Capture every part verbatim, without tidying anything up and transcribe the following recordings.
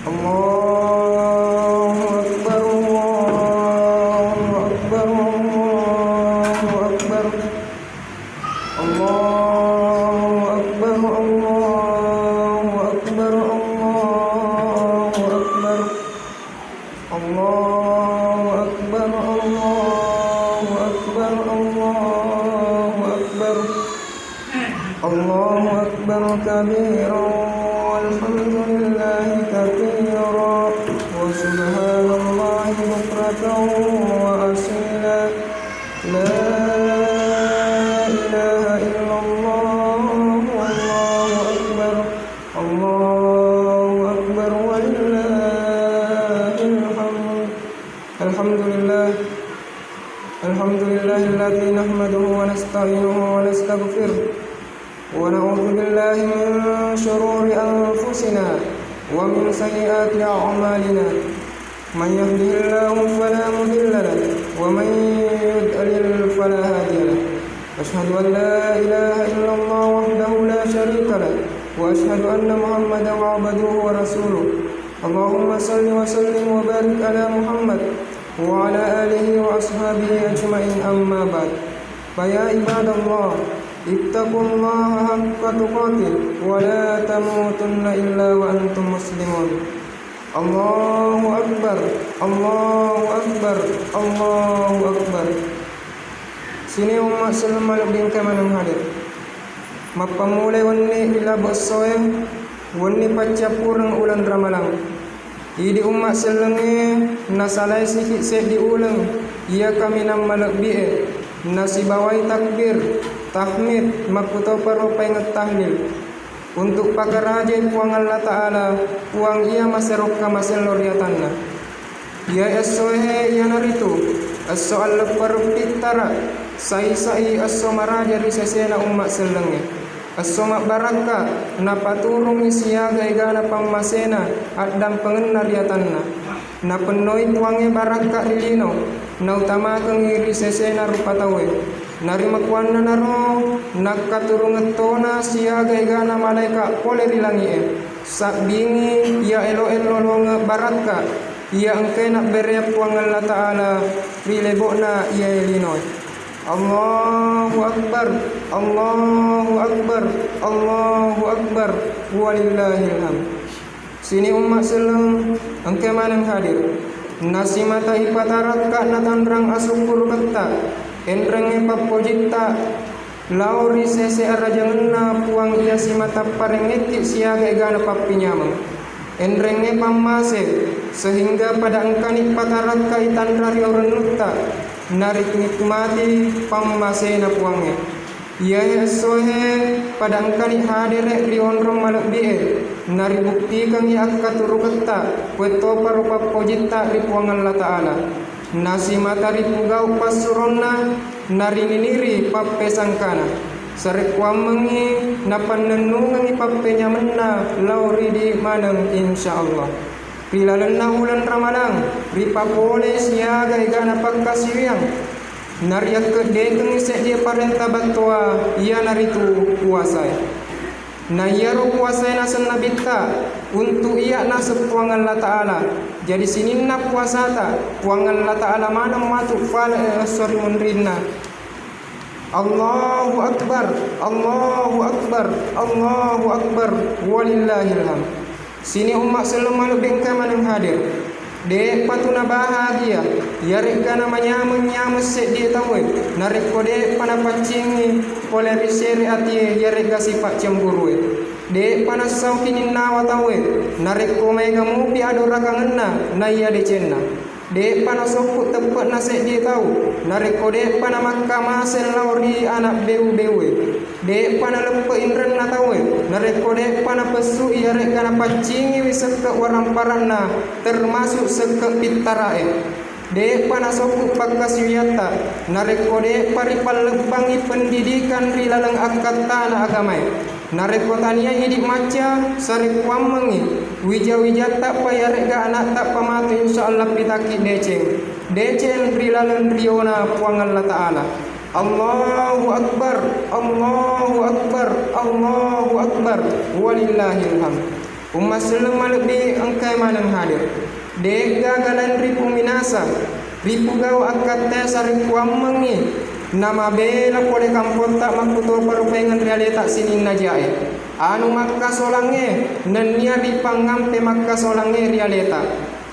الله أكبر، الله أكبر، الله أكبر. الله أكبر، الله أكبر، الله أكبر. الله أكبر، الله أكبر، الله أكبر. الله أكبر كبيرا، والحمد لله كثيرا، وسبحان الله بكرة وأصيلا. لا إله إلا الله، والله أكبر، الله أكبر، ولله الحمد. الحمد لله. الحمد لله الذي نحمده ونستعينه ونستغفره، ونعوذ بالله من شرور أنفسنا ومن سيئات أعمالنا. من يهده الله فلا مضل له، ومن يضلل فلا هادي له. أشهد أن لا إله إلا الله وحده لا شريك له، وأشهد أن محمدا عبده ورسوله. اللهم صل وسلم وبارك على محمد وعلى آله وأصحابه أجمعين، أما بعد. فيا عباد الله، اتقوا الله حق تقاته ولا تموتن إلا وأنتم مسلمون. الله أكبر، الله أكبر، الله أكبر. Sining umma selleng malebbi engka maneng hadir. Mappammulai wenni ri labe essoe, wenni paccappureng uleng Ramalang. Idi umma sellengnge nasalai siki seddi uleng, iya kaminang malebbi'e, nasibawai takbir, tahmid, makkutoparo paingeng tahlil. Untuk pakarajai Puang Allah Ta'ala, Puang iya maserokka masello ri atanna. Iya essoe iyanaritu esso alleppereng pittara, sai-sai esso maraja ri sesena umma sellengnge. Esso mabbarakka, napaturungngi siaga egana pammasena addampengenna ri atanna. Napennoi Puangnge barakka ri lino, nautamakengngi ri sesena rupa tauwe. Narimakkuannanaro nakkaturungeng tona siaga egana malaeka pole ri langi'e. Sabbingi iya elo-elo longe barakka iya engkae nabbereang Puang Allah Ta'ala ri lebo'na iyae linoe. Allahu Akbar, Allahu Akbar, Allahu Akbar, walillahil hamd. Sining umma selleng engkae maneng hadir. Nasimata ipatarakka natanrang asukkuruketta, enrengnge pappojitta lao ri sese arajangenna Puang iya simata parengngekki siaga egana pappinyameng. Enrengnge pammase, sehingga pada engkani patarakka itanra ri orennutta, narinikmati pammasena Puangnge. Iyae essoe pada engkani hadere ri onrong malebbi'e, naribuktikengngi akkaturuketta, kuettoparo pappojitta ri Puang Allah Ta'ala. Nasimata ripugau passuronna, narininiri pappesangkana. Sarekkuammengngi napannennungengngi pappenyamenna lao ridi maneng, insya Allah. Ri lalenna uleng Ramalang, ripapolei siaga egana pakkasiwiang. Nariakkeddekengngi seddie parenta battoa, iyanaritu puasae. Na iyaro puasae naseng Nabitta, untu iya naseng Puang Allah Ta'ala. Jadi sininna puasata, Puang Allah Ta'ala maneng matu fale esso ri munrinna. Allahu Akbar, Allahu Akbar, Allahu Akbar, walillahil hamd. Sining umma selleng malebbi engkae maneng hadir. De'pa tu nabahagia, iyare'ga namanyameng-nyameng seddie tauwe, narekko de'pa napaccingi pole ri sere atie, iyare'ga sipa cemburue. De'pa nassau kininnawa tauwe, narekko maega mupi adorakangenna naiya decenna. De'pa nasokku teppe'na seddie tau, narekko de'pa namakkamaseng lao ri ana' beu-beue. De'pa naleppe inrenna tauwe, narekko de'pa napessui iyare'ga napaccingiwi sekke' waramparanna, termasuk sekke' pittara'e. De'pa nasokku pakkasiwiatta, narekko de'pa ripallebbangngi pendidikan ri laleng akkattana agamae. Narekko tania idi macca, sarekkuammengngi, wija-wijatta'pa iyare'ga ana'ta'pa matu, insya Allah pitakki deceng. Deceng ri laleng riona Puang Allah Ta'ala. Allahu Akbar, Allahu Akbar, Allahu Akbar, walillahil hamd. Umma selleng malebbi engkae maneng hadir. De'gaga lain ripuminasa, ripugau akkatte sarekkuammengngi, namabela pole kampotta makkutopa rupaengeng ri aleta sininna jae. Anu makkasolangnge, nennia ripangngampe makkasolangnge ri aleta.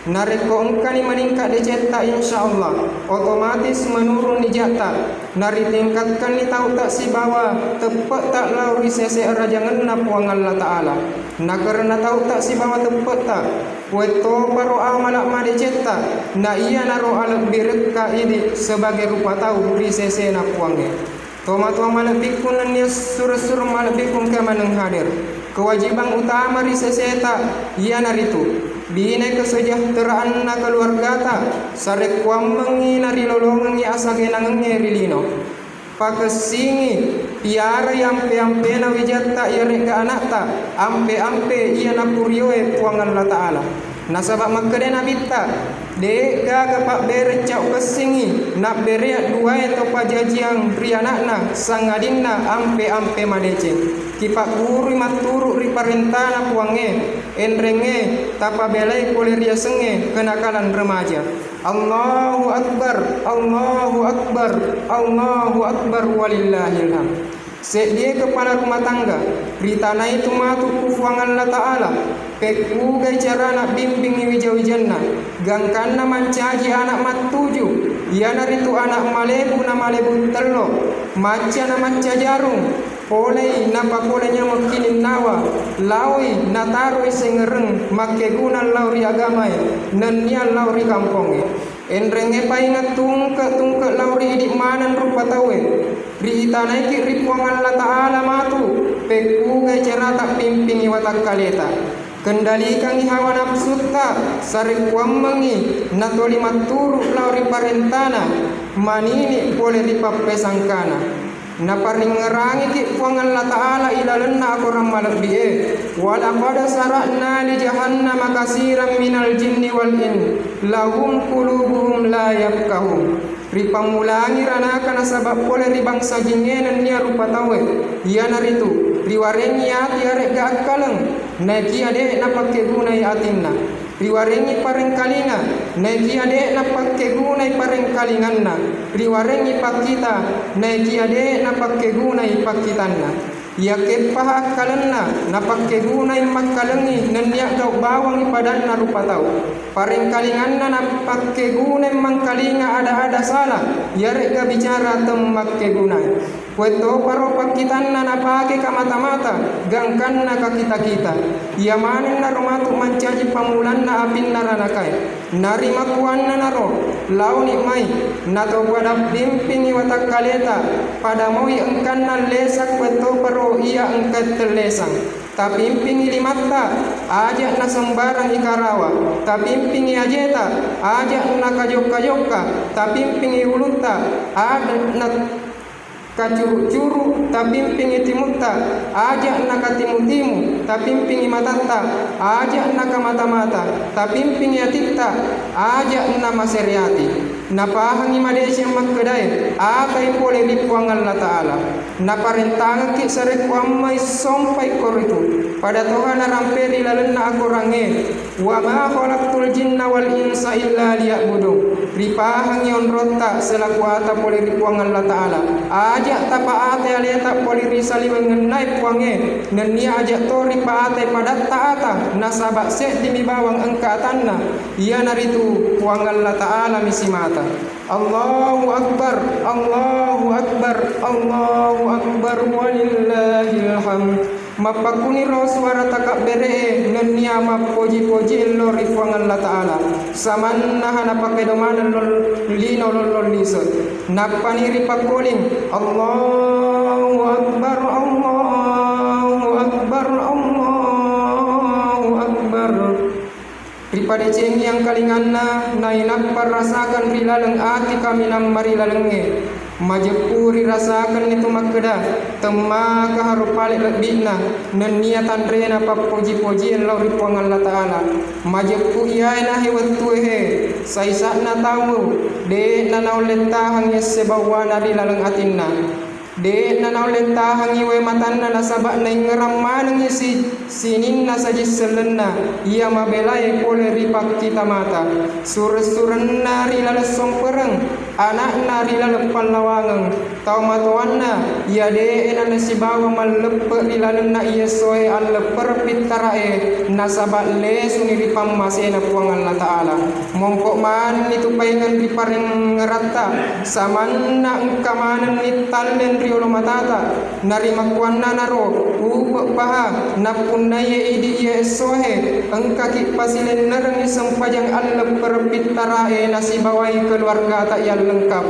Narekko engkani meningkat decetta, insya Allah, otomatis menurun nijatta, naritingkatkanni tauta sibawa teppe'ta lao ri sese arajangenna Puang Allah Ta'ala. Nakarena tauta sibawa teppe'ta, kuettoparo amala madecetta, na iyanaro alebbirekka idi sebagai rupa tau ri sesena Puangnge. Tomatoa malebbikku nennia sureng-sureng malebbikku engka maneng hadir. Kewajibang utama ri seseta iyanaritu bine kesejahteraanna keluargata, sarekkuammengngi narilolongengngi asagenangengnge ri lino. Pakessingi, piarai ampe-ampena wijatta iyare'ga ana'ta, ampe-ampe iya napurioe Puang Allah Ta'ala. Nasaba makkedai Nabitta, de'gaga pabbereng cau kessingngi nabbereang duae to pajajiang ri ana'na, sangadinna ampe-ampe madeceng. Kipaggurui matturu ri parentana Puangnge, enrengnge tapabelai pole riasengnge kenakalan remaja. Allahu Akbar, Allahu Akbar, Allahu Akbar, walillahil hamd. Seddie kepala rumah tangga ritanai tu matu ku Puang Allah Ta'ala, pekkugai carana bimbingi wija-wijanna, gangkanna mancaji anak mattuju, iyanaritu anak malebu na malebu tello, macca na macca jarung, polei napapole nyameng kininnawa, laoi nataroi sengereng makkeguna lao ri agamae, nennia lao ri kampongnge. Enrengnge painge tungke-tungke lao ri idi maneng rupa tauwe. Riitanaiki ri Puang Allah Ta'ala matu, pekkugai carata pimpingi watakkaleta. Kendalikangngi hawa nafsutta, sarekkuammengngi natoli matturu lao ri parentana, manini pole ri pappesangkana. Naparingngerangiki Puang Allah Ta'ala ilalenna akorang malebbi'e, walaqad sara'na li jahannama kasiran minal jinni wal in, lahum qulubuhum la yafqahun. Ripammulangi ranaka nasaba pole ri bangsa jingnge nennia rupa tauwe, iyanaritu riwarengngi ati aregga akkaleng, naekia de napakkegunai atinna. Riwarengngi parengkalinga, naekia de napakkegunai parengkalinganna. Riwarengngi pakkita, naekia de napakkegunai pakkitanna. Iyakkeppaha akkalenna, napakkegunai makkalengngi nennia gau bawangngi padanna rupa tau. Parengkalinganna napakkegunai mangkalinga ada-ada sala, iyaregga bicara temmakkegunai. Kuettoparo pakkitanna napake kamata-mata, gangkanna kakita-kita. Iya manennaro matu mancaji pammulanna apinna ranakae. Narimakkuannanaro, laoni mai, natopada bimpingi watakkaleta, pada moi engkanna lesang kuettoparo iya engkae tellesang. Tapimpingi limatta, aja nasembarang ikarawa. Tapimpingi ajeta, aja nakajokka-jokka. Tapimpingi ulutta, aja na kacuru-curu, tapimpingi timutta, aja nakatimu-timu, tapimpingi matatta, aja nakamata-mata, tapimpingi atitta, aja namasere ati. Napahangi madeceng makkedae, atai pole ri Puang Allah Ta'ala. Naparentangekki sarekkuammai sompai koritu, pada toha narampe ri lalenna akorangnge. Wa ma khalaqtul jinna wal insa illa liya'budun. Ripahangi onrotta selaku ata pole ri Puang Allah Ta'ala. Aja tapaatai aleta pole ri saliwengennae Puangnge, nennia aja to ripaatai padatta ata, nasaba seddimi bawang engka atanna, iyanaritu Puang Allah Ta'ala mi simata. Allahu Akbar, Allahu Akbar, Allahu Akbar, walillahil hamd. Mappakkuniro suara takabbere'e nennia mappoji-poji lao ri Puang Allah Ta'ala. Samannaha napakedo maneng lol-, lino lollong lise. Nappani ripakkoling, Allahu Akbar, Allahu Akbar, Allahu Akbar. Ripadecengi angkalinganna, nainappa rasakan ri laleng ati kaminang marilalengnge. Majeppu rirasakenni tu makkeda, temmaka haro pale lebbi'na, nennia tanrena pappoji-pojien lao ri Puang Allah Ta'ala. Majeppu iyae nahe wettue he, saisa'na tau, de'na naulle tahang yesse bawwana ri laleng atinna. De'na naulle tahangngi wae matanna, nasaba naingngerang manengngi si-, sininna sajing sellenna iya mabelae pole ri pakkita mata. Sureng-surenna ri laleng sompereng, ana'na ri laleng pallawangeng, tau matoanna iya de'e nanasibawa malleppe ri lalenna iya essoe alleppereng pittara'e, nasaba lesuni ri pammasena Puang Allah Ta'ala. Mompo manenni tu paingeng ri parengngeratta, samanna engka manenni talleng ri olo matata. Narimakkuannanaro, upe paha, nappunnaiye idi iya essohe, engkaki pasilennerengngi sempajang alleppereng pittara'e nasibawai keluargata iya lengkap.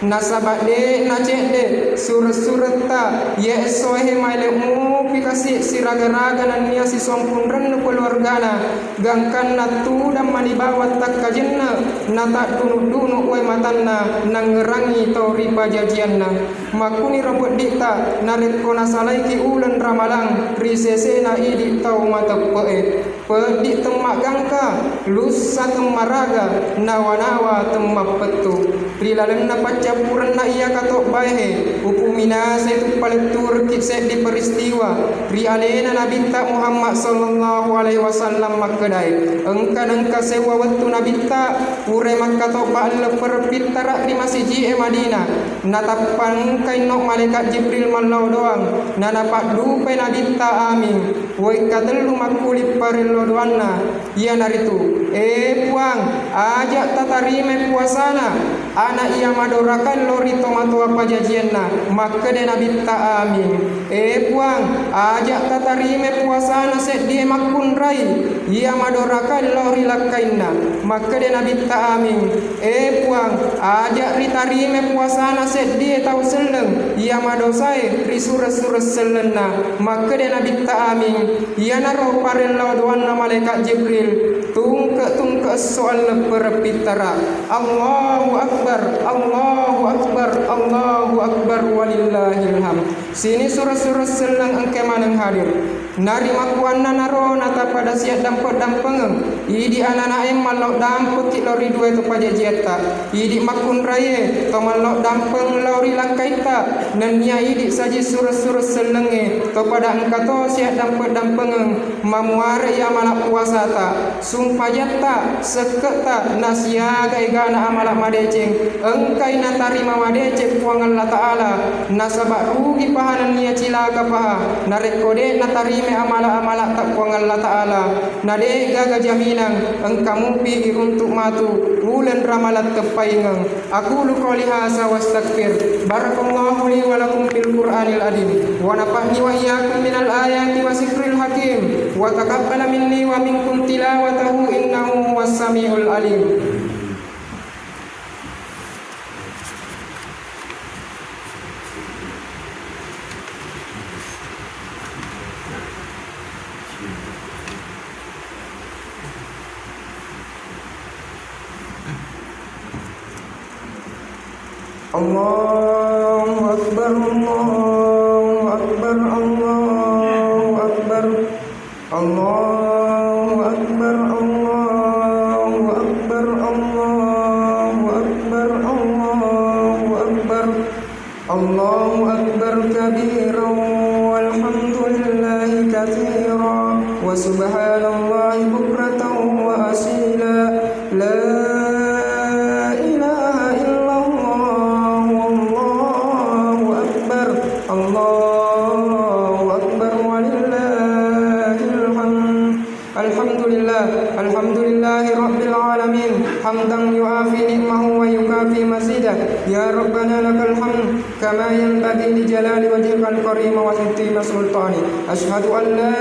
Nasaba de nacedde sureng-suretta iya essoehe maele mupi kasi siraga-raga nennia sisompunrennu keluargana, gangkanna tudang mani bawang takkajenne, nataddunu-dunu wae matanna, nangngerangngi tau ripajajianna. Makkuniro pedditta narekko nasalaiki uleng ramalang ri sesena idi tau mateppe'e. Peddi temmaggangka, lussa temmaraga, nawa-nawa temmappettu. Ri lalenna paccappurenna iya katobbaehe, upuminasai tu paletturekki seddi peristiwa ri alena Nabitta Muhammad sallallahu alaihi wasallam makkedae, engka nengka sewwa wettu Nabitta purai makkatobba alleppereng pittara ri masiji'e Madinah, natappa engkai no malaikat Jibril mallao doang, nanapaddupai Nabitta aming. Wekka tellu makkuli parellau doanna, iyanaritu, "E Puang, aja' tatarimai puasana ana' iya madorakai lao ri tomatoa pajajianna." Makkeda Nabitta, "Amin." "E Puang, aja' tatarimai puasana seddie makkunrai iya madorakai lao ri lakkainna." Makkeda Nabitta, "Amin." "E Puang, aja' ritarimai puasana seddie tau selleng iya madosae ri sureng-sureng sellenna." Makkeda Nabitta, "Amin." Iyanaro parellau doanna malaikat Jibril, tungke-tungke esso alleppereng pittara. Allahu Akbar, Allahu Akbar, Allahu Akbar, walillahil hamd. Sini sureng-sureng selleng engka maneng hadir. Narimakkuannanaro natappada siaddampeng-dampengeng. Idi anana'e mallao dampekki lao ri duae to pajajiatta. Idi makkunraie to mallao dampeng lao ri lakkaitta. Nennia idi saji sureng-sureng sellengnge to pada engka to siaddampeng-dampengeng. Mamuare'i amala puasata, sumpajatta, sekke'ta, nasiaga egana amala madeceng, engkai natarima madeceng Puang Allah Ta'ala, nasaba rugi paha nennia cilaka paha, narekko de' natarima amala-amalatta Puang Allah Ta'ala, na de' gaga jaminang engka mupi iruntu' matu uleng ramalang teppaingeng. أقول قولي هذا وأستغفر. بارك الله لي ولكم في القرآن العظيم، ونفعني وإياكم من الآيات والذكر الحكيم، وتقبل مني ومنكم تلاوته إنه هو السميع العليم. الله أكبر، الله أكبر، الله أكبر. الله أكبر، الله أكبر، الله أكبر، الله أكبر. الله أكبر كبيرا، والحمد لله كثيرا، وسبحان الله بكرة وأصيلا. لا إله إلا الله، والله أكبر، الله أكبر، ولله الحمد. الحمد لله، الحمد لله رب العالمين، حمدا يوافي نعمه ويكافئ مزيده. يا ربنا لك الحمد كما ينبغي لجلال وجهك الكريم وعظيم سلطانك. أشهد أن لا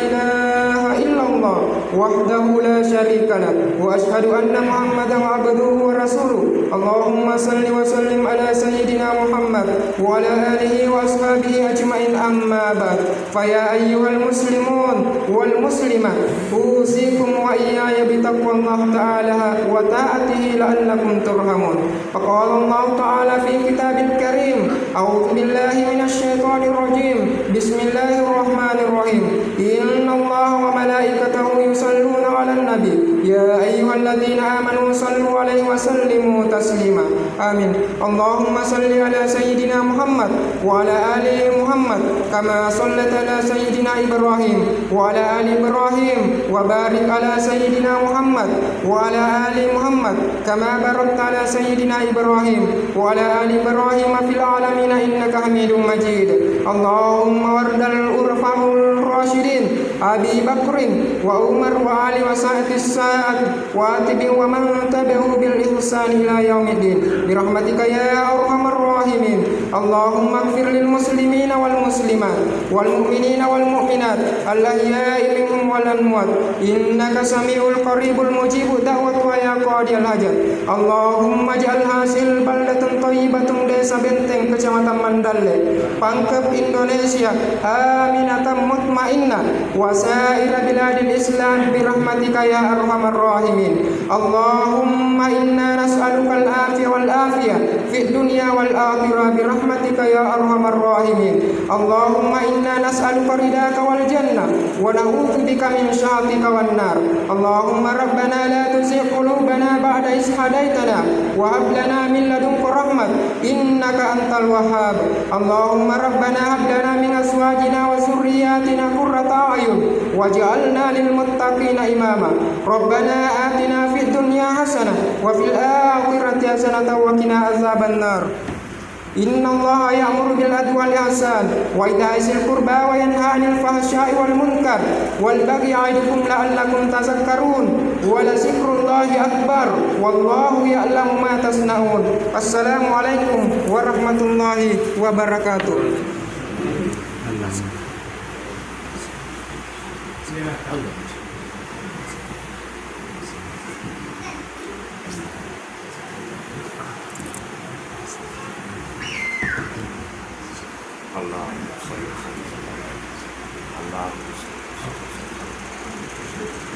إله إلا الله وحده لا شريك له، وأشهد أن محمدا عبده ورسوله. اللهم صل وسلم على سيدنا محمد وعلى آله وأصحابه أجمعين، أما بعد. فيا أيها المسلمون والمسلمات، أوصيكم وإياي بتقوى الله تعالى وطاعته لعلكم ترحمون. فقال الله تعالى في كتاب الكريم: أعوذ بالله من الشيطان الرجيم. بسم الله الرحمن الرحيم. إن الله وملائكته يصلون على النبي. يا أيها الذين آمنوا صلوا عليه وسلموا تسليما. آمين. اللهم صل على سيدنا محمد وعلى آل محمد كما صليت على سيدنا إبراهيم وعلى آل إبراهيم وبارك على سيدنا محمد وعلى آل محمد كما باركت على سيدنا إبراهيم وعلى آل إبراهيم في العالمين إنك حميد مجيد. اللهم وارض الخلفاء الراشدين أبي بكر وعمر وعلي وسائر السادة واتبع ومن تبعه بالإحسان إلى يوم الدين برحمتك يا أرحم الراحمين. اللهم اغفر للمسلمين والمسلمات والمؤمنين والمؤمنات الأحياء منهم والأموات إنك سميع قريب مجيب الدعوات يا قاضي الحاجات. اللهم اجعل هذه البلدة طيبة Desa Benteng, Kecamatan Mandalle, Pangkep, Indonesia, آمنة مطمئنة وسائر بلاد الإسلام برحمتك يا أرحم الراحمين. اللهم إنا نسألك العافية والعافية في الدنيا والآخرة برحمتك يا أرحم الراحمين. اللهم إنا نسألك رضاك والجنة ونعوذ بك من سخطك والنار. اللهم ربنا لا تزغ قلوبنا بعد إذ هديتنا وهب لنا من لدنك رحمة إنك أنت الوهاب. اللهم ربنا هب لنا من أزواجنا وذرياتنا قرة أعين واجعلنا للمتقين إماما. ربنا آتنا في الدنيا حسنة وفي الآخرة حسنة وقنا عذاب النار. إن الله يأمر بالعدل والإحسان وإيتاء ذي القربى وينهى عن الفحشاء والمنكر والبغي يعظكم لعلكم تذكرون ولذكر الله أكبر والله يعلم ما تصنعون. السلام عليكم ورحمة الله وبركاته. اللهم صل وسلم على، اللهم صل وسلم على.